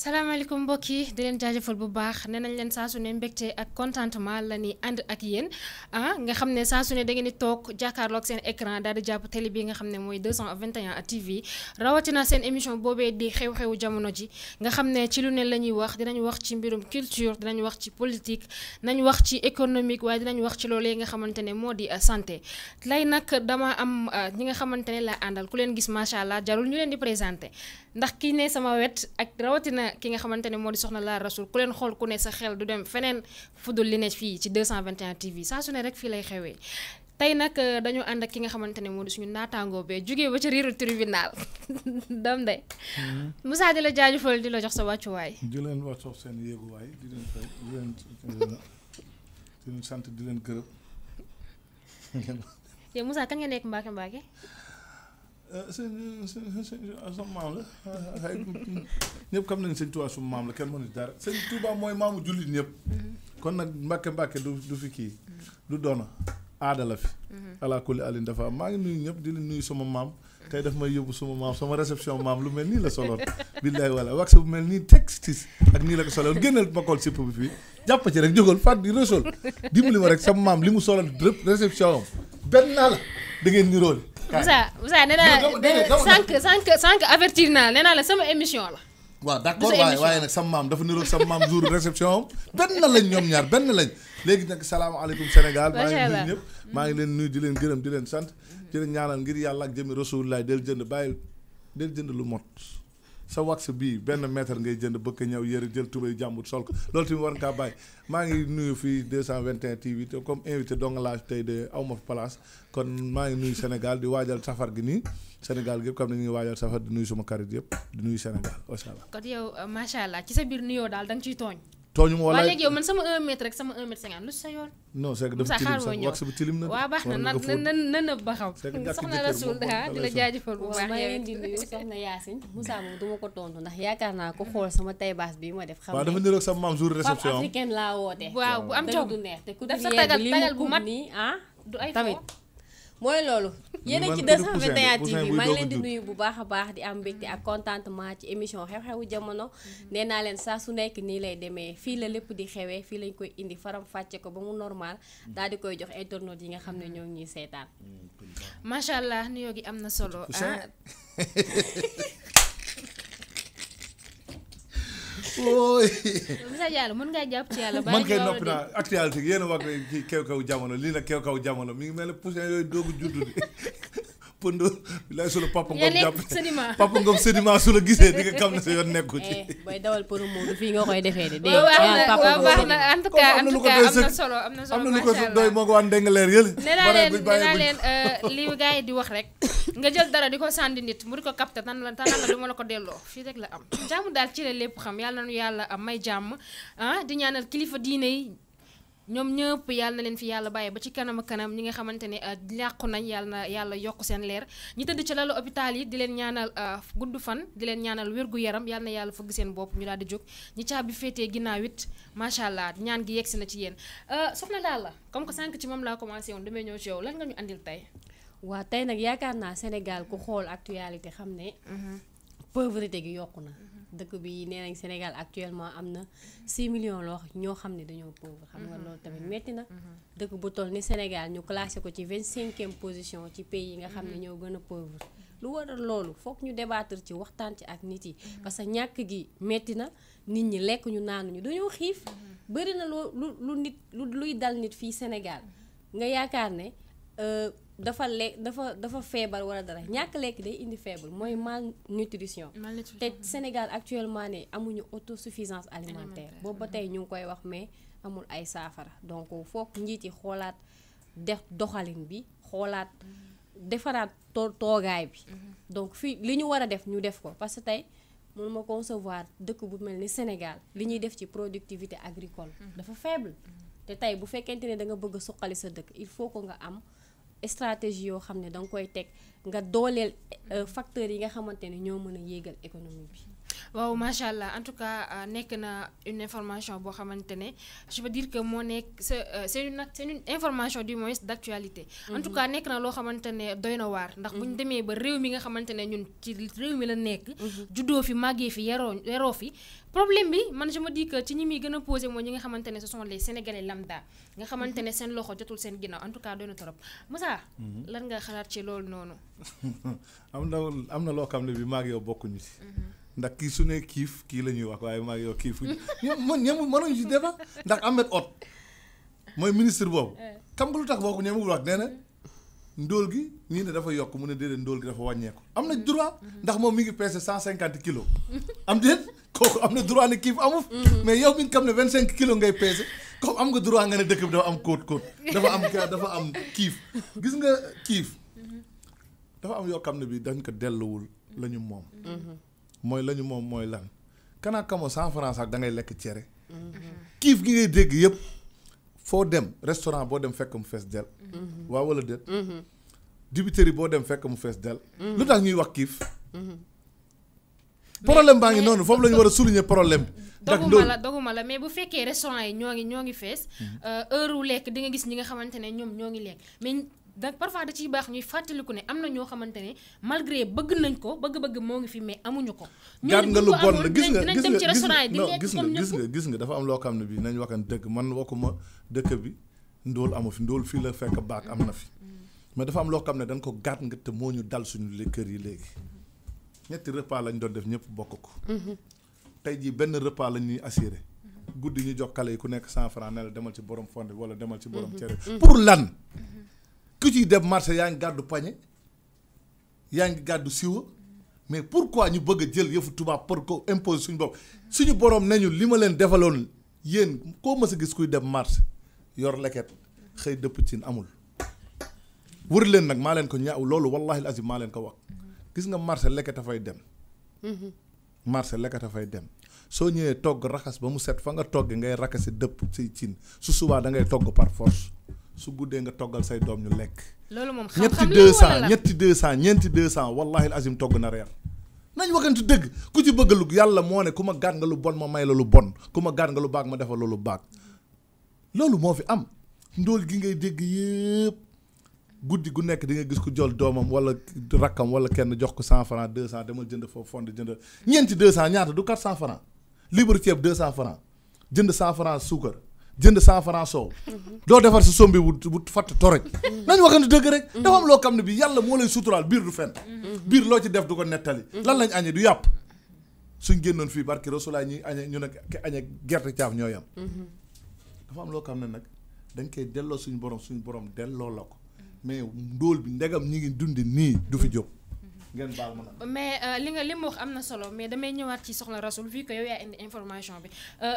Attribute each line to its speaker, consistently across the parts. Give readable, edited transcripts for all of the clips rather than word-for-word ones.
Speaker 1: salaamaaleykum mbokk yi di leen jaajëfal bu baax nee nañ leen saa su ne mbégte ak contentement la ñuy ànd ak yéen nga xam ne saa su ne da ngeen di toog jàkkaarloog seen écran daal di jàpp télé bi nga xam ne mooy 221 TV rawatina seen émission boobee di xew-xewu jamono ji nga xam ne ci lu ne la ñuy wax dinañ wax ci mbirum culture dinañ wax ci politique nañ wax ci économique waaye dinañ wax ci loolee nga xamante ne moo di santé lay nag dama am ñi nga xamante ne laa àndal ku leen gis macha allah jarul ñu leen di présenté ndax ki ne sama wet ak rawatina ki nga xamante ne moo di soxna Laa Rasoul ku leen xool ku ne sa xel du dem feneen fudul li ne fii ci 221 TV saa su ne rek fii lay xewee tey nag dañoo ànd ak ki nga xamante ne moo di suñu naataangoo bee jugee ba ca riiru tribunal dam day Moussa di la jaajëfal di la jox sa wàccuwaay.
Speaker 2: di leen wax seen yéeguwaay di leen fay di leen sant di leen gërëm.
Speaker 1: yow Moussa kañ nga nekk Mbacke Mbacke.
Speaker 2: sama maam la ñëpp xam nañ sëñ Tuubaa suma maam la kenn mënu dara sëñ Tuubaa mooy maamu jullit ñëpp kon nag Mbàkke du fi kii du doona aada la fi ala kulli alin dafa am maa ngi nuyu ñëpp di leen nuyu sama maam tey daf may yóbbu suma maam sama réception maam lu mel nii la soloon billaay wala wax bu mel nii textis ak nii la ko soloon génnal ma kool sipp bi fii jàpp ci rek jógal fat di Rasoul dimbali ma rek sama maam li mu soloon réception am benn naa la da ngeen niroole
Speaker 1: Moussa nee naa sànq avertir naa nee naa la sama émission la.
Speaker 2: waaw d'accord waaye nag sama maam dafa niroog sama maam jour réception am benn lañ ñoom ñaar benn lañ léegi nag salaamaaleykum Sénégal maa ngi nuyu ñëpp maa ngi leen nuyu di leen gërëm di leen sant di leen ñaanal ngir yàlla ak jëmi Rasulullah del jënd lu mot sa wax bii benn mètre ngay jënd bëgg ñëw yëre jël tubéy jàmbur sol ko loolu tamit war nga kaa bàyyi maa ngi nuyu fii 221 TV te comme invité dong laa tey de aw ma fa place kon maa ngi nuyu Sénégal di waajal safar gi nii Sénégal gi yëpp comme ni ñu ngi waajal safar di nuyu suma karit yëpp di nuyu Sénégal macha allah.
Speaker 1: kon yow macha allah ci sa biir nuyoo daal da nga ciy tooñ.
Speaker 2: tooñu ma wala
Speaker 1: léegi yow man sama 1 mètre rek sama 1 mètre 50 lu sa yoon.
Speaker 2: non c'est que dafa tilim sax wax bi tilim na.
Speaker 1: waaw baax na na ba xam. soxna Rasoul di la jaajëfal bu baax.
Speaker 3: maa ngi leen di nuyu soxna Yacine Moussa moom du ma ko tontu ndax yaakaar naa ko xool sama tay baas bi ma def. xam
Speaker 2: waaw dafa niroog sama maam jour réception
Speaker 3: am africaine laa woote.
Speaker 1: waaw bu am coow
Speaker 3: du neex te ku
Speaker 1: def sa tagal bu mat
Speaker 3: nii
Speaker 1: du ay
Speaker 3: tamit mooy loolu yéen a ci 221 TV maa ngi leen di nuyu bu baax a baax di am mbégte ak contentement ci émission xew-xewu jamono nee naa leen saa su nekk nii lay demee fii la lépp di xewee fii lañ koy indi faram fàcce ko ba mu normal daal di koy jox internautes yi nga xam ne ñoo ngi ñuy seetaan
Speaker 1: macha allah nuyoo gi am na solo
Speaker 2: ooy
Speaker 1: Moussa Diallo mën ngaa jàpp ci yàlla
Speaker 2: man kay noppi naa actualité yéen a wax ci kew-kew jamono lii nag kew-kew jamono mi ngi mel ne poussin yooyu doogu juddu di pënd bilaay su la papa Ngom jàpp papa Ngom sédiment su la gisee di nga xam ne sa yoon nekku ci
Speaker 3: booy dawal pour Moodu fii nga koy defee de
Speaker 1: waaw baax na en tout cas am na solo
Speaker 2: am na lu ko doy moo ko waan ndengaleer yële
Speaker 1: nee naa leen li gars yi di wax rek nga jël dara di ko sànni nit mu di ko capté tan la du ma la ko delloo fii rek la am jàmm daal ci la lépp xam yàlla nañu yàlla am may jàmm di ñaanal kilifa diine yi ñoom ñëpp yàlla na leen fi yàlla bàyyi ba ci kanam ak kanam ñi nga xamante ne làqu nañ yàlla na yàlla yokk seen leer ñi tëdd ci lalu hôpital yi di leen ñaanal gudd fan di leen ñaanal wérgu yaram yàlla na yàlla fëgg seen bopp ñu daal di jóg ñi caabi féetee ginnaaw it macha allah ñaan gi yegsi na ci yéen soxna daal la comme que sànq ci moom laa commencé woon damay ñëw ci yow lan nga ñu andil tey.
Speaker 3: waaw tey nag yaakaar naa Sénégal ku xool actualité xam ne pauvreté gi yokku na dëkk bi nee nañ Sénégal actuellement am na 6 millions ñoo xam ne dañoo pauvre xam nga loolu tamit metti na dëkk bu toll ni Sénégal ñu classé ko ci 25e position ci pays yi nga xam ne ñoo gën a pauvre lu waral loolu foog ñu débattre ci waxtaan ci ak nit yi parce que ñàkk gi metti na nit ñi lekk ñu naanuñu dañoo xiif bëri na luy dal nit fii Sénégal nga yaakaar ne dafa feebar wala dara ñàkk lekk day indi feebar mooy malnutrition te Sénégal actuellement ne amuñu autosuffisance alimentaire boobu ba tey ñu ngi koy wax mais amul ay saafara donc foog njiit yi xoolaat def doxalin bi xoolaat defaraat toogaay bi donc fii li ñu war a def ñu def ko parce que tey mënu ma concevoir dëkk bu mel ni Sénégal li ñuy def ci productivité agricole dafa faible te tey bu fekkente ne da nga bëgg a suqali sa dëkk il faut que nga am stratégie yoo xam ne da nga koy teg nga dooleel facteurs yi nga xamante ne ñoo mën a yéegal économie bi
Speaker 1: waaw macha allah en tout cas nekk na une information boo xamante ne je veux dire que moo nekk c'est une information du moins d'actualité. En tout cas nekk na loo xamante ne doy na waar ndax bu ñu demee ba réew mi nga xamante ne ñun ci réew mi la nekk. juddoo fi màggee fi yaroo fi. problème bi man je me dis que ci ñi muy gën a posé mooy ñi nga xamante ne ce sont les sénégalais lambda nga xamante ne seen loxo jotul seen ginnaaw en tout cas doy na trop Moussa. lan nga xalaat ci loolu noonu.
Speaker 2: am na loo xam ne bi maa ngi yow bokkuñu ci. ndax kii su ne kiif kii la ñuy wax waaye maa ngi yow kiif ñoom mënuñu ci débat ndax Ahmed Hott mooy ministre boobu. xam nga lu tax boo ko ñemewul wax nee na ndóol gi ñii ne dafa yokk mu ne déedéet ndóol gi dafa wàññeeku am na droit ndax moom mi ngi peese 150 kilos am déet kooku am na droit ne kiif amuf mais yow mi nga xam ne 25 kilos ngay peese comme am nga droit nga ne dëkk bi dafa am kóot dafa am kiif gis nga kiif dafa am yoo xam ne bi dañ ko delluwul la ñu moom mooy la ñu moom mooy lan kanaa kamoo 100 francs ak da ngay lekk cere kiif gi ngay dégg yëpp foo dem restaurant boo dem fekk mu fees del waaw wala déet dibiteri boo dem fekk mu fees del lu tax ñuy wax kiif problème baa ngi noonu foofu la ñu war a souligner problème bi
Speaker 1: doguma la mais bu fekkee restaurant yi ñoo ngi fees heure wu lekk di nga gis ñi nga xamante ne ñoom ñoo ngi lekk mais parfois da ciy baax ñuy fàttaliku ne am na ñoo xamante ne malgré bëgg nañ ko bëgg-bëgg moo ngi fi mais amuñu ko.
Speaker 2: gaat nga lu bon la gis nga
Speaker 1: dinañ dem ci restaurant yi di lekk comme ñëpp
Speaker 2: gis nga dafa am loo xam ne bi nañ waxan dëgg man waxuma dëkk bi ndóol amu fi ndóol fii la fekk baak am na fi mais dafa am loo xam ne dañ ko gaat nga te moo ñu dal suñu kër yi léegi ñetti repas lañ doon def ñëpp bokk ko tey jii benn repas lañ ñuy assuré guddi ñu jox xale yi ku nekk 100 francs ne la demal ci borom fonde wala demal ci borom cere pour lan ku ciy dem marché yaa ngi gàddu pañe yaa ngi gàddu siwa mais pourquoi ñu bëgg a jël yëfu tubaab pour ko imposer suñu bopp suñu borom nañu li ma leen defaloon yéen koo mës a gis kuy dem marché yor leket xëy dëpp cin amul wër leen nag maa leen ko ñaaw loolu wallahi al azim maa leen ko wax gis nga marché leket a fay dem marché leket a fay dem soo ñëwee togg raxas ba mu set fa nga togg ngay raxasi dëpp ci cin su subaa da ngay togg par force su guddee nga toggal say doom ñu lekk.
Speaker 1: loolu moom xam-xam la
Speaker 2: ñetti 200 ñeenti 200 wallahi azim togg na reer nañ waxantu dëgg ku ci bëgg lu yàlla moo ne ku ma gaat nga lu bon ma may la lu bon ku ma gaat nga lu baax ma defal la lu baax loolu moo fi am ndóol gi ngay dégg yëpp guddi gu nekk di nga gis ku jël doomam wala rakkam wala kenn jox ko 100 francs 200 demal jënd foofu fond jënd ñeenti 200 ñaata du 400 francs libre ceeb 200 francs jënd 100 francs suukar jënd 100 francs soow doo defar sa sombi bu fatt toroj nañ waxante dëgg rek dafa am loo xam ne bi yàlla moo lay suturaal biir du fen biir loo ci def du ko nettali lan lañ añee du yàpp suñ génnoon fii barki rasulaay ñuy añee ñu ne añee gerte caaf ñoo yam dafa am loo xam ne nag dañ koy delloo suñu borom delloo la ko mais ndóol bi ndegam ñi ngi dundi nii du fi jóg ngeen baal ma nag
Speaker 1: mais li mu wax am na solo mais damay ñëwaat ci soxna Rasoul vu que yow yaa indi information bi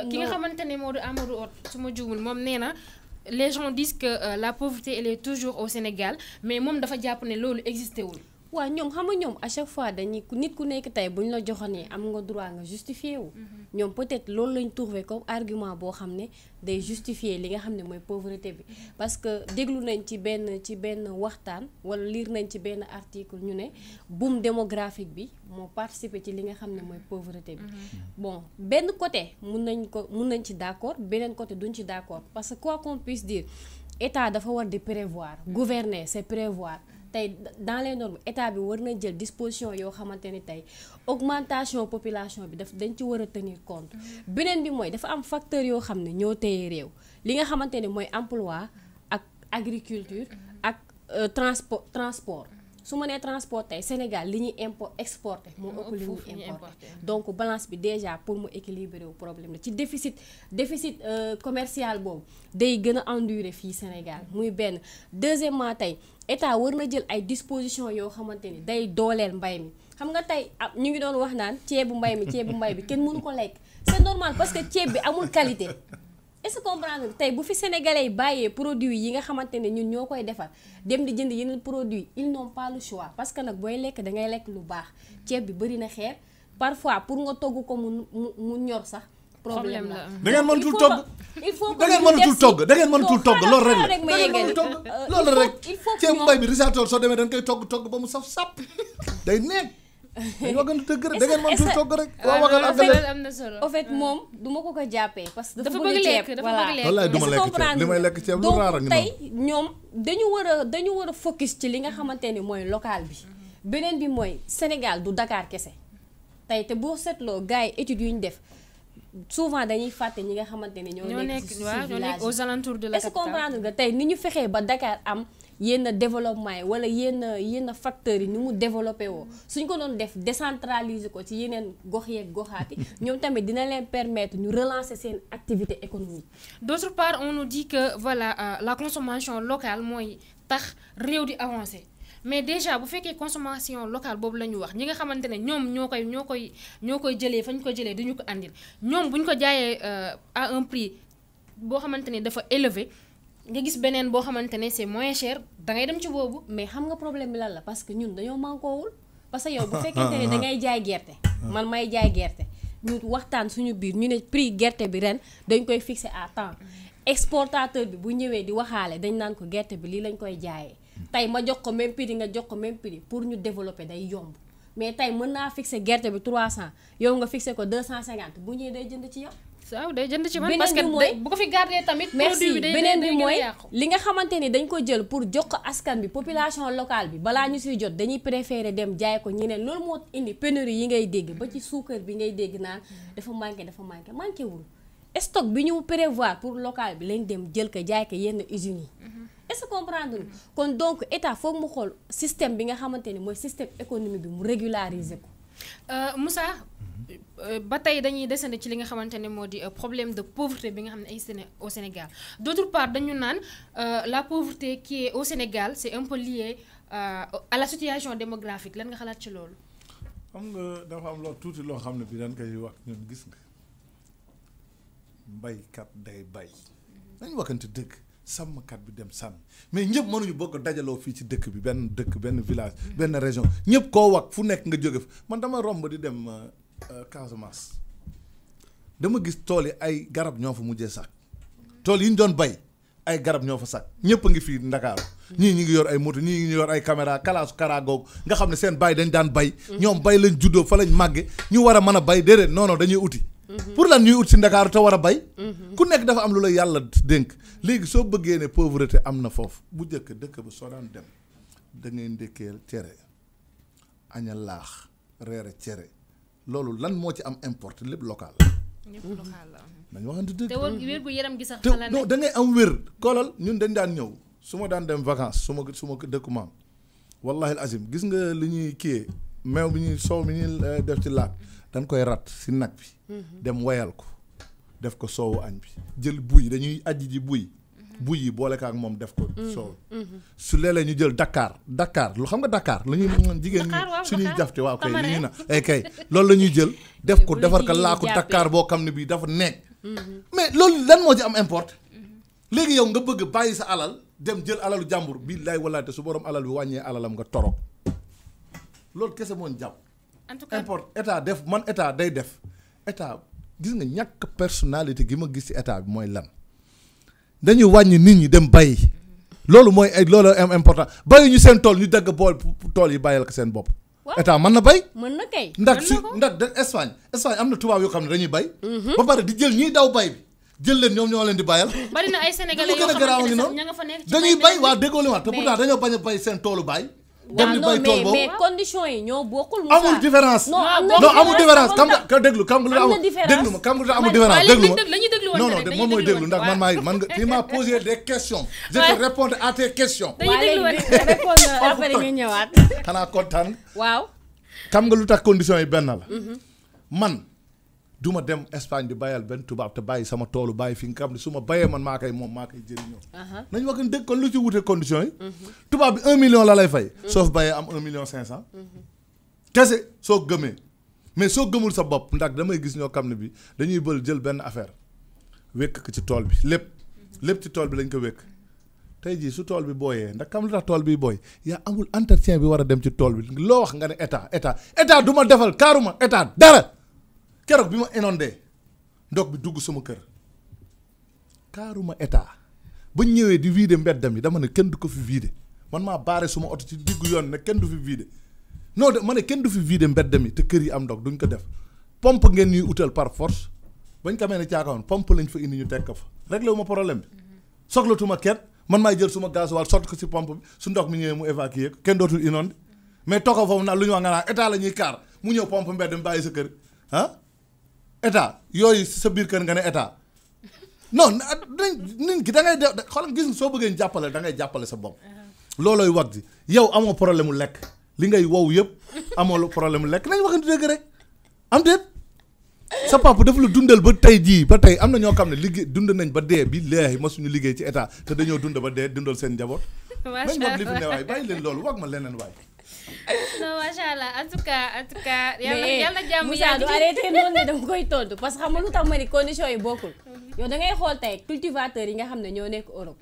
Speaker 1: ki nga xamante ne moo di Amadou Hott su ma juumul moom nee na les gens disent que la pauvreté elle est toujours au Sénégal mais moom dafa jàpp ne loolu existé wul.
Speaker 3: waaw ñoom xam nga ñoom à chaque fois dañuy nit ku nekk tey bu ñu la joxoonee am nga droit nga justifier wu. ñoom peut-être loolu lañ trouvé comme argument boo xam ne day justifier li nga xam ne mooy pauvreté bi parce que déglu nañ ci benn waxtaan wala lire nañ ci benn article ñu ne boom démographique bi moo participer ci li nga xam ne mooy pauvreté bi. bon benn côté mun nañ ci d'accord beneen côté duñ ci d'accord parce que quoi qu'on puisse dire état dafa war di prévoir gouverner c'est prévoir. tey dans les normes état bi war na jël disposition yoo xamante ni tey augmentation population bi dañ ci war a tenir compte beneen bi mooy dafa am facteur yoo xam ne ñoo téye réew li nga xamante ne mooy emploi ak agriculture ak transport su ma nee transport tey Sénégal li ñuy exporté moo ëpp li ñuy importé donc balance bi déjà pour mu équilibrer wu problème la ci déficit commercial boobu day gën a endurer fii Sénégal muy benn deuxièmement tey état war na jël ay dispositions yoo xamante ni day dooleel mbay mi xam nga tey ñu ngi doon wax naan ceebu mbay bi kenn mënu ko lekk c'est normal parce que ceeb bi amul qualité est-ce que comprendre tey bu fi sénégalais yi bàyyee produits yi nga xamante ne ñun ñoo koy defar dem di jënd yeneen produits ils n'ont pas le choix parce que nag booy lekk da ngay lekk lu baax ceeb bi bëri na xeer parfois pour nga togg ko mu ñor sax problème la.
Speaker 2: da ngeen mënatul togg
Speaker 3: il faut que
Speaker 2: da ngeen mënatul togg loolu rek la da ngeen mënatul togg loolu rek ceeb mbay bi risaator soo demee dañ koy togg ba mu saf sàpp day nekk dañu waxante dëgg rek da ngeen mën tuuti togg rek. waaw waxal
Speaker 1: am na solo.
Speaker 3: en fait moom du ma ko jàppee parce que dafa bëgg
Speaker 1: lekk
Speaker 3: ceeb
Speaker 1: dafa bëgg lekk.
Speaker 2: wallaay du ma lekk ceeb li may lekk ceeb lu raar ak
Speaker 3: donc tey ñoom dañu war a focus ci li nga xamante ni mooy local bi. beneen bi mooy Sénégal du Dakar kese tey te boo seetloo gars yi études yu ñu def souvent dañuy fàtte ñi nga xamante ni ñoo nekk ci village
Speaker 1: aux alentours de la
Speaker 3: est-ce que
Speaker 1: capitale.
Speaker 3: comprendre nga tey ni ñu fexee ba Dakar am yenn développement yi wala yenn facteurs yi ni mu développé woo suñ ko doon def décentraliser ko ci yeneen gox yeeg goxaati ñoom tamit dina leen permettre ñu relancer seen activité économique.
Speaker 1: D'autre part on nous dit que voilà la consommation locale mooy tax réew di avancer mais déjà bu fekkee consommation locale boobu la ñu wax ñi nga xamante ne ñoom ñoo koy jëlee fa ñu ko jëlee duñu ko andil ñoom bu ñu ko jaayee à un prix boo xamante ne dafa élevé nga gis beneen boo xamante ne c'est moins cher da ngay dem ci boobu.
Speaker 3: mais xam nga problème bi lan la parce que ñun dañoo mankoowul parce que yow bu fekkente ne dangay jaay gerte man may jaay gerte ñu waxtaan suñu biir ñu ne prix gerte bi ren dañ koy fixer à temps exportateur bi bu ñëwee di waxaale dañ naan ko gerte bi lii lañ koy jaayee tey ma jox ko même prix nga jox ko même prix pour ñu développer day yomb mais tey mën naa fixer gerte bi 300 yow nga fixer ko 250 bu ñëwee day jënd ci yow.
Speaker 1: waaw day jënd ci man parce que bu ko fi garder tamit.
Speaker 3: merci beneen bi mooy li nga xamante ni dañ ko jël pour jox ko askan bi population locale bi balaa ñu siy jot dañuy préférer dem jaay ko ñeneen loolu moo indi pénurie yi ngay dégg ba ci suukar bi ngay dégg naan dafa manqué wul stock bi ñu prévoir pour local bi lañ dem jël ko jaay ko yenn usines yi. est-ce que comprendre kon donc état foog mu xool système bi nga xamante ni mooy système économique bi mu régulariser ko.
Speaker 1: Moussa. ba tey dañuy desandi ci li nga xamante ne moo di problème de pauvreté bi nga xam ne ay au Sénégal d'autre part dañu naan la pauvreté qui est au Sénégal c'est un peu lié à la situation démographique lan nga xalaat ci loolu.
Speaker 2: xam nga dafa am loo tuuti loo xam ne bi dañ koy wax ñun gis nga baykat day bay dañ waxante dëgg sàmmkat bi dem sàmm mais ñëpp mënuñu bokk dajaloo fii ci dëkk bi benn dëkk benn village benn région ñëpp koo wax fu nekk nga jóge fa man dama romb di dem Casamance dama gis tool yi ay garab ñoo fa mujjee sax tool yi ñu doon bay ay garab ñoo fa sax ñëpp a ngi fii Ndakaaru ñii ñi ngi yor ay moto ñii ngi yor ay caméra kalaasu karagoogu nga xam ne seen bay dañ daan bay ñoom bay lañ juddoo fa lañ màgge ñu war a mën a bay déedéet non non dañuy uti pour lan ñuy ut si Ndakaaru te war a bay ku nekk dafa am lu la yàlla dénk léegi soo bëggee ne pauvreté am na foofu bu njëkk dëkk ba soo daan dem da ngay ndékkee cere aña laax reere cere loolu lan moo ci am importe lépp local
Speaker 1: ñëpp local la.
Speaker 2: dañu waxante dëgg
Speaker 1: te wér gu yaram gi sax
Speaker 2: te
Speaker 1: xalaat
Speaker 2: non da ngay am wér koolal ñun dañ daan ñëw su ma daan dem vacances su ma dëkku maam wallahi al azim gis nga li ñuy kiyee meew bi ñuy soow mi ñuy def ci laag dañ koy rat si nag bi dem wayal ko def ko soowu añ bi jël buy dañuy ajji ji buy yi boole ko ak moom def ko soow su léeg-léeg ñu jël Dakar lu xam nga Dakar la ñuy jigéen ñi suñuy jafte waaw kay li ñu na ay kay loolu la ñuy jël def ko defar ko laaku Dakar boo xam ne bii dafa nekk mais loolu lan moo ci am importe léegi yow nga bëgg bàyyi sa alal dem jël alalu jàmbur billaay wallaay te su borom alal bi wàññee alalam nga torop loolu kese moo ñu jàpp
Speaker 1: en tout cas
Speaker 2: importe état day def état gis nga ñàkk personnalité gi ma gis ci état bi mooy lan dañuy wàññi nit ñi dem bay loolu mooy loolu am important bayu ñu seen tool ñu dagg bool tool yi bàyyal ko seen bopp état mën na bay
Speaker 3: mën na kay
Speaker 2: ndax Espagne am na tubaab yoo xam ne dañuy bay ba pare di jël ñiy daw bay bi jël leen ñoom ñoo leen di bayal
Speaker 1: bari na ay sénégalais yoo xamante ne sax ña nga fa nekk
Speaker 2: dañuy bay waa déggoo li ma te pourtant dañoo bañ a bay seen toolu bay dem di bay tool boobu
Speaker 3: mais conditions yi ñoo bokkul
Speaker 2: amul différence non amul différence xam nga déglu xam nga lu amul déglu ma xam nga lu amul différence déglu ma non non moom mooy déglu ndax man nga tu m'as posé des questions je te répondre à tes questions
Speaker 3: répondre après nga ñëwaat
Speaker 2: xanaa kontaan
Speaker 3: waaw
Speaker 2: xam nga lu tax conditions yi benn la man du ma dem Espagne di bayal benn tubaab te bàyyi sama toolu bàyyi fi nga xam ne su ma bayee man maa koy jëriñoo nañu wax ne dëgg kon lu ci wute conditions yi tubaab bi 1 million la lay fay soo fi bayee am 1 million 500 kese soo gëmee mais soo gëmul sa bopp ndax damay gis ñoo xam ne bi dañuy jël benn affaire wékk ko ci tool bi lépp ci tool bi lañ ko wékk tey jii su tool bi booyee ndax xam lu tax tool bi booy yaa amul entretien bi war a dem ci tool bi loo wax nga ne état du ma defal kaaruma état dara keroog bi ma inondé ndox bi dugg sama kër kaaruma état ba ñëwee di vider mbeddam yi dama ne kenn du ko fi vider man maa baare suma oto ci diggu yoon ne kenn du fi vider non de ma ne kenn du fi vider mbedd mi te kër yi am ndox duñ ko def pompe ngeen ñuy utal par force bañ ko amee ne caakawoon pompe lañ fa indi ñu teg ko fa réglé wu ma problème bi soxlatuma kenn man maay jël suma gasoil sotti ko si pompe bi su ndox mi ñëwee mu évacuer ko kenn dootul inondé mais toog foofu naan lu ñu wax nga naan état la ñuy kaar mu ñëw pompe mbedd mi bàyyi sa kër ah état yooyu sa biir kër nga ne état non nit ki da ngay def xoolal gis nga soo bëggee jàppale da ngay jàppale sa bopp loolooy wax ji yow amoo problème mu lekk li ngay wow yëpp amoo problème mu lekk nañ waxante dëgg rek am déet sa papa daf la dundal ba tey jii ba tey am na ñoo xam ne liggéey dund nañ ba dee bi leexi masuñu liggéey ci état te dañoo dund ba dee dundal seen njaboot nañ wax li fi ne waay bàyyi leen loolu wax ma leneen waay
Speaker 1: non macha allah en tout cas yàlla jàmm
Speaker 3: Moussa du arrêté noonu ne dama koy tontu parce que xam nga lu tax ma ni conditions yi bokkul yow da ngay xool tey cultivateurs yi nga xam ne ñoo nekk Europe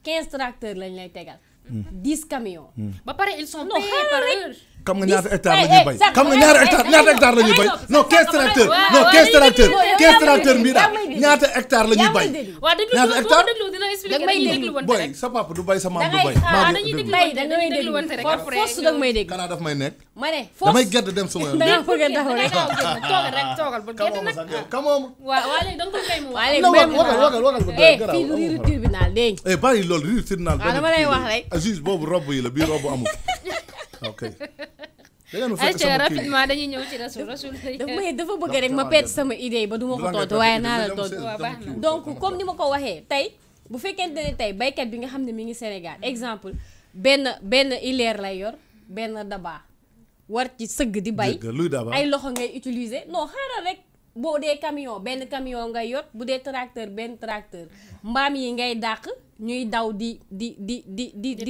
Speaker 3: 15 tracteurs lañ lay tegal 10 camions
Speaker 1: ba pare ils sont payés par heure
Speaker 2: xam nga ñaata hectare la ñuy bay xam nga ñaata hectare la ñuy bay non 15 tracteurs non 15 tracteurs mbii daal ñaata hectare la ñuy bay ñaata hectare
Speaker 1: dina expliquer
Speaker 2: boy sa papa du bay sa maam du bay
Speaker 3: bay da nga may déglu force da nga may dégg
Speaker 2: kanaa daf may nekk
Speaker 3: ma ne force
Speaker 2: damay gedd dem sama yoon
Speaker 3: da nga bëgg a taxaw rek
Speaker 1: toogal ba gedd nag
Speaker 2: kamooma
Speaker 1: waa léegi da nga koy may mu
Speaker 3: waa léegi
Speaker 2: waxal
Speaker 3: ba fii du riiru tribunal dégg
Speaker 2: nga bàyyi loolu riiru tribunal
Speaker 3: dama lay wax rek
Speaker 2: juge boobu robb yi la bii robb amul ok
Speaker 1: ayca rapidement dañuy ñëw ci rasul
Speaker 3: dafa bëgg rek ma pet sama idée yi ba du ma ko tontu waaye naa la tontu donc comme ni ma ko waxee tey bu fekkente ne tey baykat bi nga xam ne mi ngi Sénégal exemple benn ileer lay yor benn daba war ci sëgg di bay ay loxo ngay utiliser non xaaral rek boo dee camion benn camion ngay yor bu dee tracteur benn tracteur mbaam yi ngay dàq ñuy daw di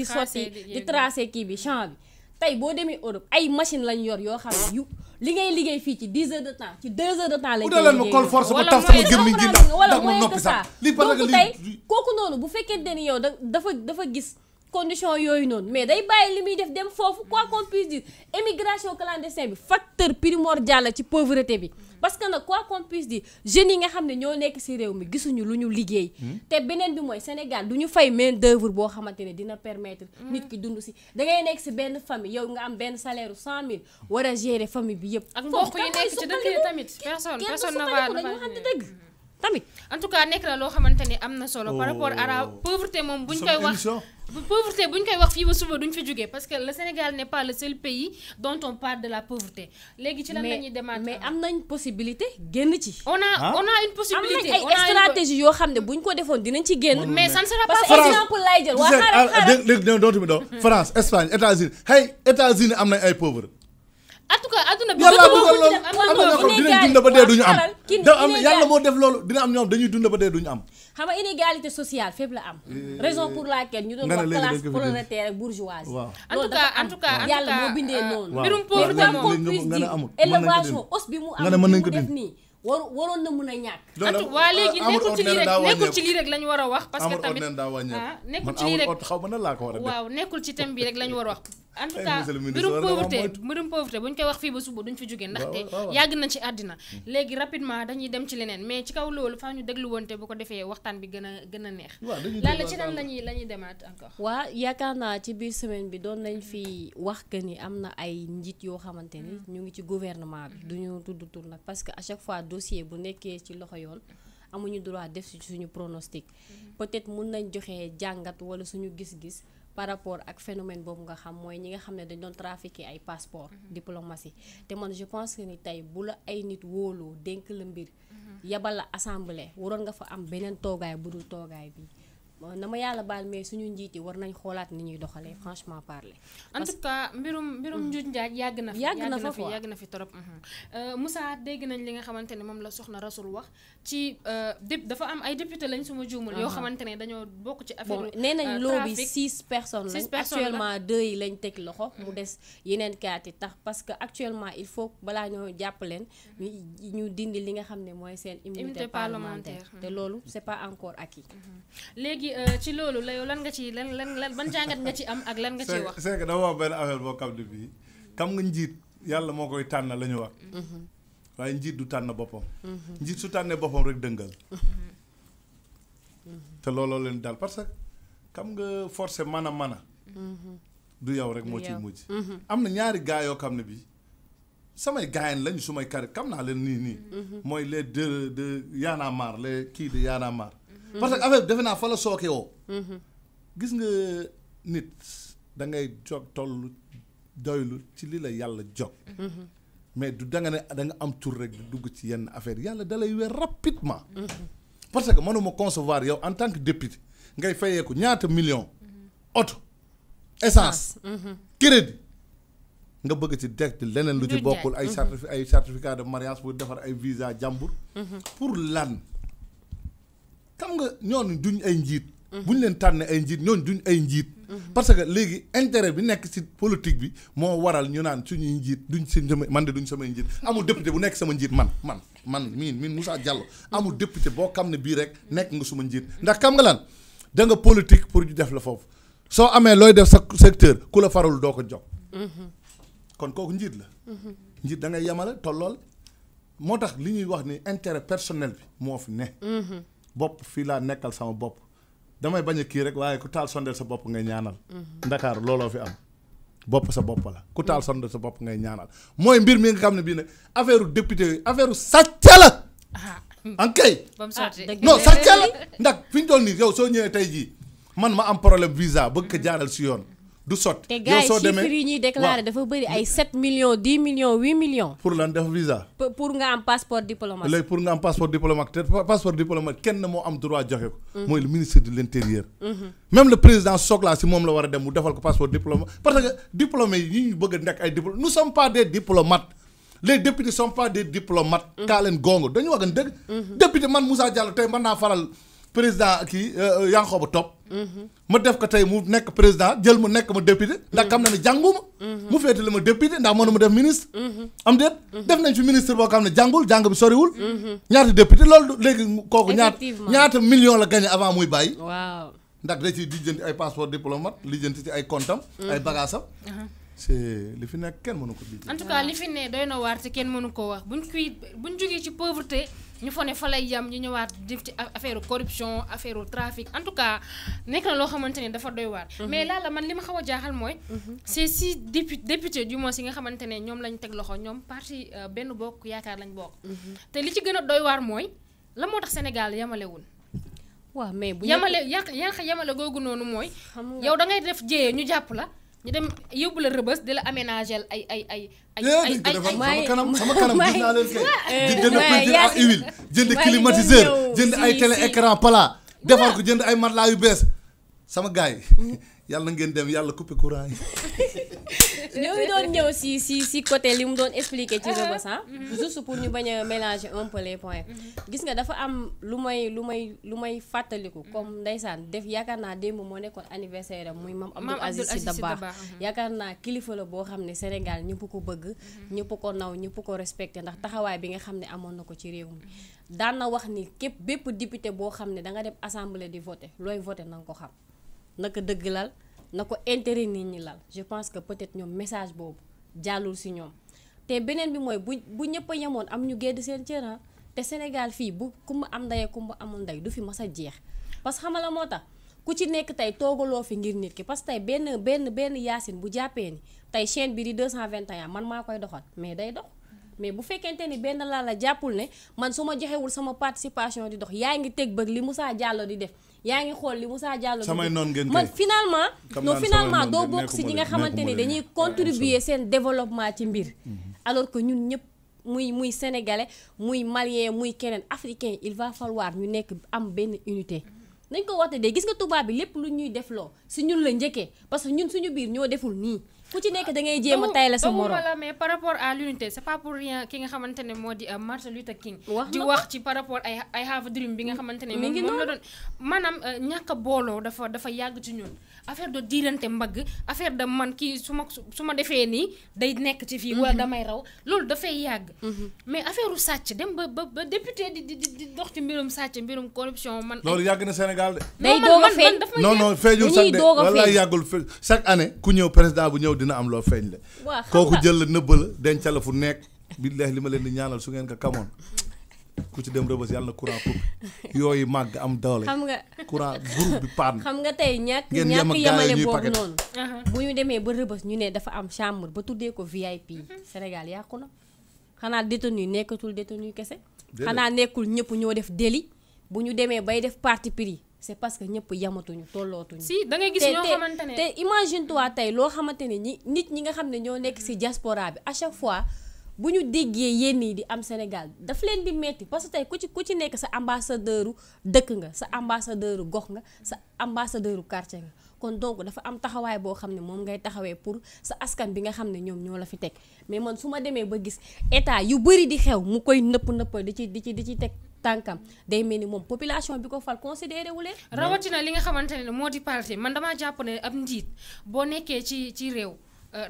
Speaker 3: sotti di tracer kii bi champ bi tey boo demee Europe ay machine lañ yor yoo xam ne yu li ngay liggéey fii ci 10 heures de temps ci 2 heures de temps lañ koy liggéey
Speaker 2: col force ba taf sama gémmiñ gi ndax
Speaker 3: wala
Speaker 2: ma
Speaker 3: mooy
Speaker 2: noppi
Speaker 3: que
Speaker 2: sax
Speaker 3: ça
Speaker 2: li parce que
Speaker 3: donc tey kooku noonu bu fekkente ni yow dafa gis condition yooyu noonu mais day bàyyi li muy def dem foofu quoi qu'on puisse dire émigration clandestine bi facteur primordial la ci pauvreté bi parce que nag quoi qu'on puisse dire jeunes yi nga xam ne ñoo nekk ci réew mi gisuñu lu ñu liggéey te beneen bi mooy Sénégal du ñu fay main d'œuvre boo xamante ne dina permettre nit ki dund ci da ngay nekk ci benn famille yow nga am benn salaire 100 000 war a gérer famille bi yëpp
Speaker 1: ak mbokk yi nekk ci dëkk yi tamit personne ne va
Speaker 3: waxante dëgg tamit
Speaker 1: en tout cas nekk na loo xamante ne am na solo par rapport à la pauvreté moom buñ koy wax pauvreté buñ koy wax fii ba suba duñ fi jógee parce que le Sénégal n'est pas le seul pays dont on parle de la pauvreté léegi ci lan la ñuy demaat
Speaker 3: mais am nañ possibilité génn ci
Speaker 1: on a une possibilité
Speaker 3: am nañ ay stratégie yoo xam ne buñ ko defoon dinañ ci génn
Speaker 1: mais ça ne sera
Speaker 3: parce
Speaker 1: pas
Speaker 3: que exemple lay jël waa xaaral
Speaker 2: léegi dootu mi doo France Espagne États-Unis États-Unis am nañ ay pauvres
Speaker 1: en tout cas adduna bi
Speaker 2: yàlla dugal loolu am na ñoo xam dinañ dund ba dee duñu am yàlla moo def loolu dina am ñoom dañuy dund ba dee duñu am
Speaker 3: xam nga inégalité sociale fépp la am raison pour laquelle ñu doon wax classe prolétaire ak bourgeoisie
Speaker 1: en tout cas
Speaker 3: yàlla moo bindee noonu
Speaker 1: mbirum pauvreté
Speaker 3: moom élevation os bi mu am mu def nii waroon na mën a ñàkk
Speaker 1: waa léegi nekkul ci lii rek lañu war a wax parce que tamit nekkul ci lii rek
Speaker 2: xaw ma nan laa ko war a def
Speaker 1: waaw nekkul ci thème bi rek lañu war a wax en tout cas mbirum pauvreté buñ koy wax fii ba suba duñ fi jógee ndaxte yàgg nañ ci àddina léegi rapidement dañuy dem ci leneen mais ci kaw loolu faa ñu déglu woonte bu ko defee waxtaan bi gën a neex lan la ci nan lañuy demaat encore
Speaker 3: waa yaakaar naa ci biir semaine bi doon nañ fi wax que ni am na ay njiit yoo xamante ni ñu ngi ci gouvernement bi duñu tudd tur nag parce que à chaque fois dossier bu nekkee ci loxo yoon amuñu droit def ci suñu pronostic peut-être mun nañ joxe jàngat wala suñu gis-gis par rapport ak phénomène boobu nga xam mooy ñi nga xam ne dañ doon trafiquer ay passeport diplomatie te man je pense que ni tey bu la ay nit wóoloo dénk la mbir yabal la assemblée waroon nga fa am beneen toogaay bu dul toogaay bi na ma yàlla baal mais suñu njiit yi war nañ xoolaat ni ñuy doxalee franchement parler.
Speaker 1: en tout cas mbirum njuuj njaaj yàgg na fi trop. Moussa dégg nañ li nga xamante ne moom la soxna Rasoul wax ci dafa am ay député lañ suma juumul yoo xamante ne dañoo bokk ci affaire
Speaker 3: nee nañ loo bi 6 personnes lañ actuellement 2 yi lañ teg loxo mu des yeneen 4 yi tax parce que actuellement il faut balaa ñoo jàpp leen ñu dindi li nga xam ne mooy seen immunité parlementaire te loolu c'est pas encore acquis.
Speaker 1: léegi ci loolu la yow lan nga ci lan ban jàngat nga ci am ak lan nga ciy wax.
Speaker 2: c'est que dama wax benn affaire boo xam ne bii xam nga njiit yàlla moo koy tànn la ñu wax. waaye njiit du tànn boppam. njiit su tànnee boppam rek dëngal. te looloo leen daal parce que xam nga forcé mën a du yow rek moo ciy mujj. am na ñaari gars yoo xam ne bii samay gaayen lañ su may kari xam naa leen nii. mooy les deux de Y'en a marre les kii de Y'en a marre. parce que affaire defe naa fa la sooke woo. gis nga nit da ngay jog toll doylu ci li la yàlla jog. mais du da nga ne da nga am tur rek di dugg ci yenn affaire yàlla da lay weer rapidement. parce que mënuma concevoir yow en tant que député ngay fayeeku ñaata million oto essence crédit nga bëgg ci direct leneen lu ci bokkul ay certificat de mariage pour defar ay visa jàmbur pour lan xam nga ñoon duñ ay njiit buñ leen tànnee ay njiit ñoon duñ ay njiit parce que léegi intérêt bi nekk ci politique bi moo waral ñu naan suñuy njiit duñ si man de duñ samay njiit amul député bu nekk sama njiit man miin Moussa Diallo amul député boo xam ne bii rek nekk nga suma njiit ndax xam nga lan da nga politique pour ñu def la foofu soo amee looy def sa secteur ku la farul doo ko jox kon kooku njiit la njiit da ngay yemale tollool moo tax li ñuy wax ni intérêt personnel bi moo fi ne bopp fii laa nekkal sama bopp damay bañ a kii rek waaye ku taal sondeel sa bopp ngay ñaanal Ndakaaru looloo fi am bopp sa bopp la ku taal sondeel sa bopp ngay ñaanal mooy mbir mi nga xam ne bii nag affaire u député yooyu affaire u sàcca la ankay non sàcca la ndax fi ñu toll nii yow soo ñëwee tey jii man ma am problème visa bëgg ko jaaral si yoon du sotti.
Speaker 3: te gars yi chiffres yi ñuy déclaré dafa bëri ay 7 millions 10 millions 8 millions.
Speaker 2: pour lan def visa.
Speaker 3: pour nga am passeport diplomate.
Speaker 2: léegi pour nga am passeport diplomate te passeport diplomate kenn moo am droit joxe ko. mooy le ministre de l' intérieur. même le président Sogla si moom la war a dem mu defal ko passeport diplomate parce que diplômés yi ñu bëgg a nekk ay diplômés nous sommes pas des diplomates les députés sont pas des diplomates. kaa leen gongo dañu wax dëgg. député man Moussa Diallo tey mën naa faral. président kii Yankhoba Top ma def ko tey mu nekk président jël mu nekk ma député ndax xam na ne jànguma mu féetale ma député ndax mënuma def ministre am déet def nañ fi ministre boo xam ne jàng bi soriwul ñaata député loolu léegi kooku ñaata million la gagné avant muy bàyyi
Speaker 3: waaw ndax
Speaker 2: da ciy lijjanti ay passeport diplomate lijjanti ci ay comptam ay bagaasam c'est li fi nekk kenn mënu ko lijjanti
Speaker 1: en tout cas li fi ne doy na waar te kenn mënu ko wax buñ jógee ci pauvreté ñu fa ne fa lay yam ñu ñëwaat def ci affaire corruption affaire trafic en tout cas nekk na loo xamante ne dafa doy waar. mais laala man li ma xaw a jaaxal mooy. c'est si député du moins yi nga xamante ne ñoom lañ teg loxo ñoom parti benn bokk yaakaar lañ bokk. te li ci gën a doy waar mooy la moo tax Sénégal yamalewul.
Speaker 3: waaw mais bu
Speaker 1: yamale googu noonu mooy. yow da ngay def jéyee ñu jàpp la. ñu dem yóbbu la rëbës di la aménager ay
Speaker 2: sama kanam gis naa leen kay jënd peinture à huile jënd climatiseur jënd ay télé écran plat defar ko jënd ay matelas yu bees sama gars yi yàlla ngeen dem yàlla coupé courant yi
Speaker 3: ñoo ngi doon ñëw si côté li mu doon expliquer ci rëbës juste pour ñu bañ a mélanger un peu les points gis nga dafa am lu may fàttaliku comme ndeysaan def yaakaar naa démb moo nekkoon anniversaire am muy Mame Abdou Aziz Sy Dabakh yaakaar naa kilifa la boo xam ne Sénégal ñëpp ko bëgg ñëpp ko naw ñëpp ko respecté ndax taxawaay bi nga xam ne amoon na ko ci réew mi daan na wax ni bépp député boo xam ne da nga dem assemblée di voter looy voter na nga ko xam naka dëgg lal na ko intérêt nit ñi lal je pense que peut-être ñoom message boobu jàllul si ñoom te beneen bi mooy bu ñëpp a yemoon am ñu gedd seen cër te Sénégal fii bu kumba am ndey kumba amul ndey du fi mas a jeex parce que xam nga la moo tax ku ci nekk tey toogaloo fi ngir nit ki parce que tey benn Yacine bu jàppee ni tey chaîne bi di 221 man maa koy doxal mais day dox mais bu fekkente ni benn la jàppul ne man su ma joxewul sama participation di dox yaa ngi teg bëgg li Moussa Diallo di def yaa ngi xool li Moussa Diallo
Speaker 2: samay noon ngeen
Speaker 3: man finalement doo bokk si ñi nga xamante ni dañuy contribuer seen développement ci mbir alors que ñun ñëpp muy sénégalais muy malien muy keneen africain il va falloir ñu nekk am benn unité nañ ko waxte de gis nga tubaab bi lépp lu ñuy def loo si ñun la njëkkee parce que ñun suñu biir ñoo deful nii ku ci nekk da ngay jéem a tay la sa morom
Speaker 1: mais par rapport à l'unité c'est pas pour rien ki nga xamante ne moo di Martin Luther King di wax ci par rapport ay have a dream bi nga xamante ne moom la doon maanaam ñàkk a booloo dafa yàgg ci ñun affaire de diirante mbagg affaire de man kii su ma defee nii day nekk ci fii wala damay raw loolu dafay yàgg mais affaire u sàcc dem ba député di dox ci mbirum sàcc mbirum corruption man
Speaker 2: loolu yàgg na Sénégal de
Speaker 3: day doog a feeñ
Speaker 2: non feeñul sax de wala yàggul chaque année ku ñëw président bu ñëw dina am loo feeñ le kooku jël la nëbba la denca la fu nekk billahi li ma leen di ñaanal su ngeen ko kamoon ku ci dem Rebeuss yàlla na courant coupé yooyu màgg am doole.
Speaker 3: xam nga
Speaker 2: courant groupe bi paan.
Speaker 3: xam nga tey ñàkk yemale boobu noonu. bu ñu demee ba Rebeuss ñu ne dafa am chambre ba tuddee ko VIP. Sénégal yàqu na xanaa détenu nekkatul détenu kese. xanaa nekkul ñëpp ñoo def délit bu ñu demee bay def parti pris c'est parce que ñëpp yamatuñu tollootuñu.
Speaker 1: si da ngay gis ñoo xamante ne
Speaker 3: te imagine toi tey loo xamante ne nit ñi nga xam ne ñoo nekk ci diaspora bi à chaque fois. bu ñu déggee yenn yi di am Sénégal daf leen di metti parce que tey ku ci nekk sa ambassadeuru dëkk nga sa ambassadeuru gox nga sa ambassadeuru quartier nga kon donc dafa am taxawaay boo xam ne moom ngay taxawee pour sa askan bi nga xam ne ñoom ñoo la fi teg mais man su ma demee ba gis état yu bëri di xew mu koy nëpp di ci teg tànkam day mel ni moom population bi ko fal considéré wu leen.
Speaker 1: rawatina li nga xamante ne moo di parti man damaa jàpp ne ab njiit boo nekkee ci réew.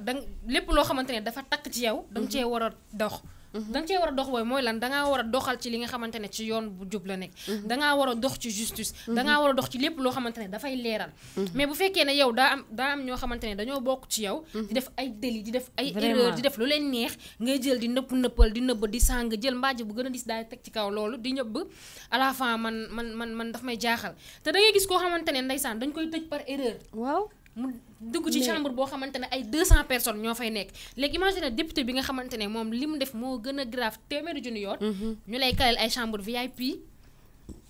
Speaker 1: danga lépp loo xamante ne dafa takk ci yow danga cee war a dox danga cee war a dox booy mooy lan dangaa war a doxal ci li nga xamante ne ci yoon bu jub la nekk dangaa war a dox ci justice dangaa war a dox ci lépp loo xamante ne dafay leeral mais bu fekkee ne yow daa am ñoo xamante ne dañoo bokk ci yow di def ay délit di def ay erreur di def lu leen neex ngay jël di nëppal di nëbb di sàng jël mbaaj bu gën a dis daal teg ci kaw loolu di ñëbb à la fin man daf may jaaxal te da ngay gis koo xamante ne ndeysaan dañ koy tëj par erreur waaw mu dugg ci chambre boo xamante ne ay 200 personnes ñoo fay nekk léegi imagine député bi nga xamante ne moom li mu def moo gën a grave téeméeri junni yoon ñu lay kaleel ay chambre VIP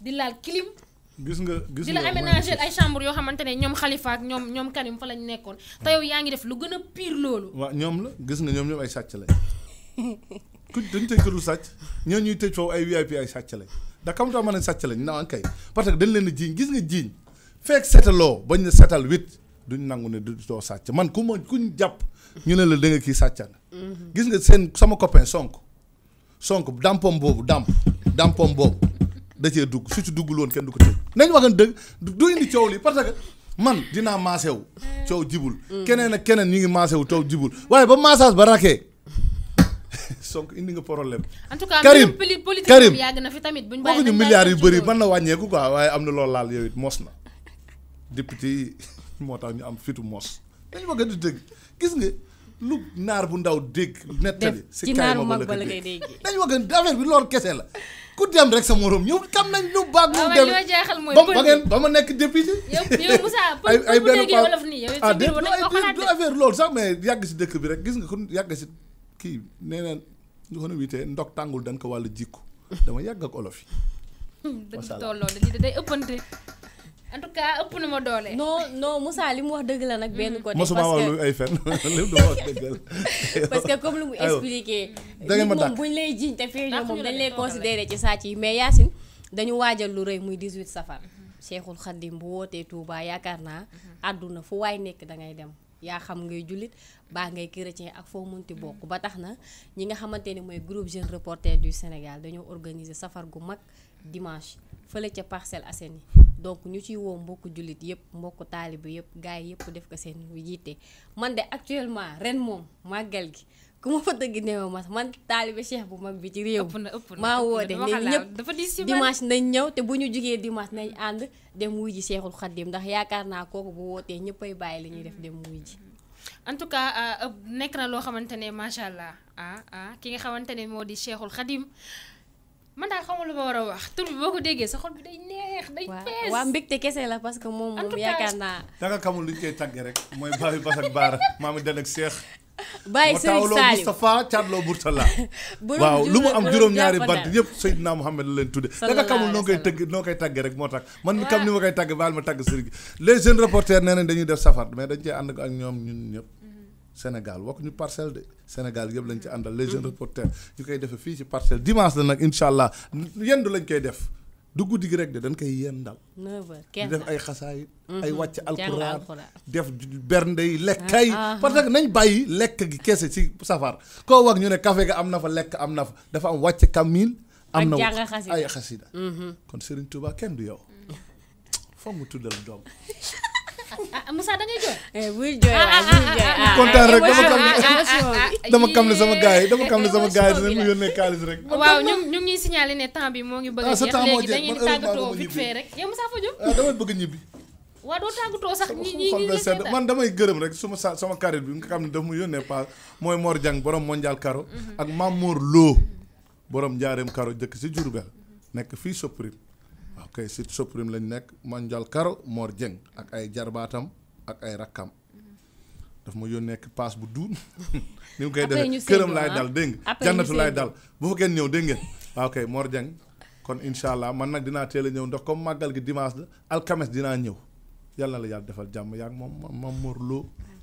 Speaker 1: di laal clim
Speaker 2: gis nga
Speaker 1: di la aménager ay chambre yoo xamante ne ñoom Khalifa ak ñoom Karim fa lañ nekkoon te yow yaa ngi def lu gën a pire loolu
Speaker 2: waaw ñoom la gis nga ñoom ay sàcc lañ ku dañu tëj ko du sàcc ñoo ñuy tëj foofu ay VIP ay sàcc lañ da xam tax ma ne sàcc lañ naan kay parce que dañ leen a jiiñ gis nga jiiñ fekk setaloo bañ na setal wit duñ nangu ne du doo sàcc man kuñ jàpp ñu ne la da nga kii sàccan gis nga sama copain sonk dampom boobu dampom boobu da cee dugg su ci duggul woon kenn du ko tëj nañ waxan dëgg du indi coow li parce que man dinaa maasewu coow jibul keneen ak keneen ñu ngi maasewu coow jibul waaye ba massage ba rakee sonk indi nga problème
Speaker 1: en tout cas
Speaker 2: Karim
Speaker 1: yàgg na fi tamit buñ
Speaker 2: bokkuñu milliards yu bëri mën na wàññeeku quoi waaye am na loolu laal yow it mos na député yi moo tax ñu am fitu mos dañu bëgg di dégg gis nga lu naar bu ndaw dégg nettali si kaay ma ba la koy dégg dañu bëgg affaire bi loolu kese la ku dem rek sa morom ñëw xam nañ lu baax lu dem ba ma nekk député
Speaker 1: yow Moussa ay benn wolof nii yow
Speaker 2: du affaire loolu sax mais yàgg si dëkk bi rek gis nga ku yàgg si kii nee na ñu ko witee ndox tàngul dañ ko wàllu jikko dama yàgg ak olof yi
Speaker 1: dañ tolloo di day ëppante en tout cas ëpp na ma doole.
Speaker 3: non Moussa li mu wax dëgg la nag benn côté.
Speaker 2: mosuma wax lu ay fen lépp dama wax dëgg la.
Speaker 3: parce que comme lu mu expliqué.
Speaker 2: da ngeen ma
Speaker 3: moom buñ lay jiiñ te fii moom dañ lay considéré ci sàcc yi mais Yacine dañu waajal lu rëy muy 18 safar. Cheikhul Khadim bu wootee Touba yaakaar naa àdduna fu waay nekk da ngay dem. yaa xam ngay jullit baa ngay chrétien ak foo munti bokk ba tax na ñi nga xamante ni mooy groupe Jeunes Reporters du Sénégal dañoo organiser safar gu mag dimanche fële ca Parcelles Assainies donc ñu ciy woo mbokku jullit yëpp mbokku taalibe yëpp gars yi yëpp def ko seen yitte man de actuellement ren moom màggal gi ku ma fa tëgg neew ma man taalibe cheikh bu mag bi ci réew maa woote ne ñëpp dimanche nañ ñëw te bu ñu jugee dimanche nañ ànd dem wuy ji Cheikhul Khadim ndax yaakaar naa kooku bu wootee ñëppay bàyyi li ñuy def dem wuy ji
Speaker 1: en tout cas nekk na loo xamante ne macha allah ki nga xamante ne moo di Cheikhul Khadim man daal xamul lu ma war a wax tur bi boo ko déggee sa xol bi day neex day fees
Speaker 3: waa mbégte kese la parce que moom yaakaar naa
Speaker 2: danga xamul lu ñu koy tàggee rek mooy baabi bas ak baara maami den ak Cheikh
Speaker 3: bàyyi Serigne Saliou
Speaker 2: Moustapha Thiatlo Bourtala waaw lu mu am juróom-ñaari bant yëpp Seydina Mouhamed la leen tudde danga xamul noo koy tàggee rek moo tax man mi kam ni ma koy tàggee baal ma tàgg Serigne les jeunes reporters nee nañ dañuy def safar mais dañ cee ànd ak ñoom ñun ñëpp Sénégal wax ñu parcelle de Sénégal yëpp lañ ci àndal les jeunes reporters ñu koy defee fii ci parcelle dimanche la nag incha allah yendu lañ koy def du guddi gi rek de dañ koy yendal
Speaker 3: 9h
Speaker 2: di def ay xasaayit ay wàcc alquran def bernde yi lekkay parce que nañ bàyyi lekk gi kese ci safar koo wax ñu ne café ga am na fa lekk am na fa dafa am wàcc kamil am na ay xasida kon Serigne Touba kenn du yow foog mu tuddal doom
Speaker 1: Moussa da ngay jooy.
Speaker 3: buy jooy
Speaker 2: kontaan rek dama xam ne sama gars yi dinañ mu yónnee xaalis rek.
Speaker 1: waaw ñu ngi ñuy signalé ne temps bi moo ngi bëgg a jeex léegi dañuy tàggatoo vite fait rek yow Moussa fa jëm.
Speaker 2: damay bëgg ñibbi.
Speaker 1: waaw doo tàggatoo sax ñi
Speaker 2: man damay gërëm rek sama carit bi nga xam ne daf mu yónnee pas mooy Mor Diang borom mondial karo ak Mamour Lo borom njaareem karo dëkk si Diourbel nekk fii Soprim waaw kay si Soprim lañ nekk Mandial Karo Mor Dieng ak ay jarbaatam ak ay rakkam daf ma yónnee paas bu duun ni mu koy defee këram laay dal dégg nga jannatu laay dal bu fa kenn ñëw dégg ngeen waaw kay Mor Dieng kon incha allah man nag dinaa teel a ñëw ndax comme màggal gi dimanche la alxames dinaa ñëw yàlla na la yàlla defal jàmm yaa ngi moom Mor Lo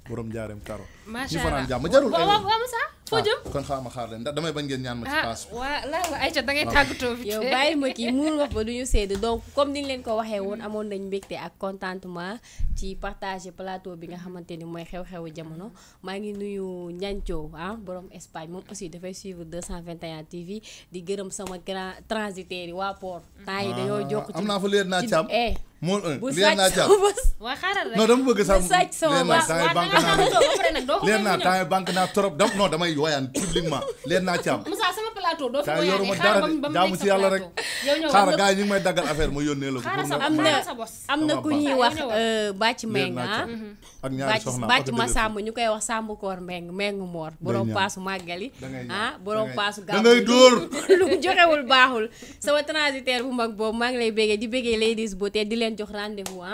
Speaker 2: borom njaareem karo
Speaker 1: macha
Speaker 2: ñu fanaan
Speaker 1: allah
Speaker 2: jàmm jarul
Speaker 1: waaw Moussa foo jëm
Speaker 2: kon xaar ma xaar leen ndax damay bañ ngeen ñaan ma ci paas
Speaker 1: waa la Aïcha da ngay tàggatoo fi
Speaker 3: yow bàyyi ma kii mënul wax ba duñu sédd donc comme ni ñu leen ko waxee woon amoon nañ mbégte ak contentement ci partager plateau bi nga xamante ni mooy xew-xewu jamono maa ngi nuyu Ñancoo borom Espagne moom aussi dafay suivre 221 TV di gërëm sama grand transitaire yi waa port temps yi dañoo jokk ci
Speaker 2: am naa fa leer naa càmm moo
Speaker 3: bu
Speaker 2: leer naa càmm
Speaker 1: waa xaaral rek
Speaker 2: non dama bëgg sax
Speaker 3: sàcc sama
Speaker 2: leer naa temps yi banque naa trop non damay woyaan publiquement leer naa càmm
Speaker 1: Moussa sama plateau doo fi
Speaker 2: kaa
Speaker 1: woyaatee
Speaker 2: yoruma
Speaker 1: xaaral
Speaker 2: dara
Speaker 1: ba mu
Speaker 2: jaamu ci yàlla rek
Speaker 1: yow ñëw
Speaker 2: xaaral gars yi ñu ngi may daggal affaire ma yónnee la ko
Speaker 1: xaaral sa
Speaker 3: am na ku ñuy wax bàcc
Speaker 2: leer
Speaker 3: meng
Speaker 2: naa càmm ak ñaari soxna
Speaker 3: bàcc ma sàmm ñu koy wax sàmb koor meng moor borom paasu màggali borom paasu
Speaker 2: da ngay dóor
Speaker 3: lu mu joxewul baaxul sama transitaire bu mag boobu maa ngi lay béggee di béggee ladies beauté di leen jox rendez-vous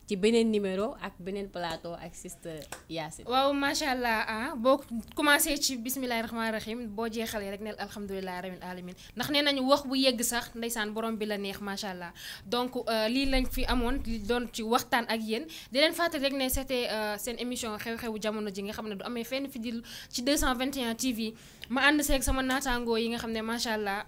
Speaker 3: ci beneen numéro ak beneen plateau ak sister Yacine.
Speaker 1: waaw macha allah boo commencé ci bismillahi rahmaani rahim boo jeexalee rek neel alhamdulilah rabbil alamin ndax nee nañu wax bu yegg sax ndeysaan borom bi la neex macha allah donc lii lañ fi amoon li doon ci waxtaan ak yéen di leen fàttali rek ne c'était seen émission xew-xewu jamono ji nga xam ne du amee fenn fi di ci 221 TV ma ànd seeg sama naataangoo yi nga xam ne macha allah.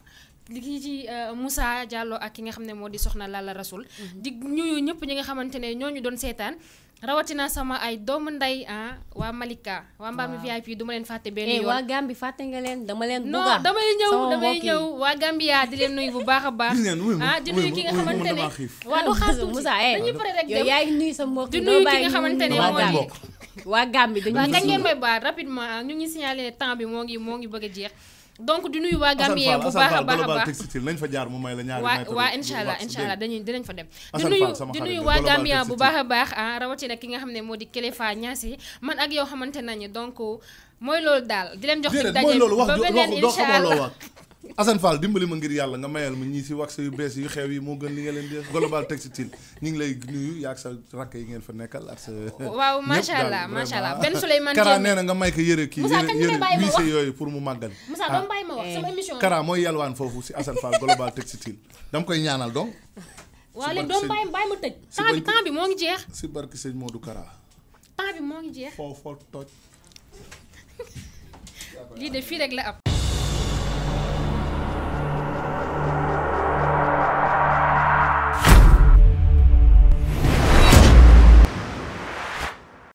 Speaker 1: li kii ci Moussa Diallo ak ki nga xam ne moo di soxna Lalla Rasoul di ñuyu ñëpp ñi nga xamante ne ñooñu doon seetaan rawatina sama ay doomu nday waa Malika waa Mbami VIP du ma leen fàtte benn yoon
Speaker 3: waa Gambi fàtte nga leen dama leen
Speaker 1: non damay ñëw waa Gambia di leen nuyu bu baax a baax di nuyu ki nga xamante ne waa du xaar tuuti
Speaker 3: Moussa
Speaker 1: dañuy pare rek
Speaker 3: yow yaa ngi nuyu sa mbokk
Speaker 1: di nuyu ki nga xamante ne moo di
Speaker 3: waa Gambi dañuy
Speaker 1: waa kañ ngeen may baal rapidement ñu ngi signalé ne temps bi moo ngi bëgg a jeex donc di nuyu waa Gambie bu baax a baax a baax
Speaker 2: textile nañ fa jaar mu may la ñaari
Speaker 1: waa incha allah dinañ fa dem di nuyu waa Gambie bu baax a baax rawatina ki nga xam ne moo di Kéléfa Niassé man ak yow xamante nañu donc mooy loolu daal di leen jox ci daje ba beneen incha allah
Speaker 2: Assane Fall dimbali ma ngir yàlla nga mayal ma ñii si wax yu bees yu xew yi moo gën li nga leen di global textile ñu ngi lay nuyu yaa ak sa rakk yi ngeen fa nekkal ak sa
Speaker 1: waaw macha allah benn Souleymane
Speaker 2: Kara nee na nga may ko yëre wiise yooyu pour mu màggal
Speaker 1: Moussa doo bàyyi ma wax sama émission
Speaker 2: Kara mooy yalwaan foofu si Assane Fall global textile dama koy ñaanal donc
Speaker 1: waaw léegi doo bàyyi ma tëj temps bi moo ngi jeex
Speaker 2: si barki sëñ Modou Kara
Speaker 1: temps bi moo ngi jeex
Speaker 2: foo toj
Speaker 1: lii de fii rek la am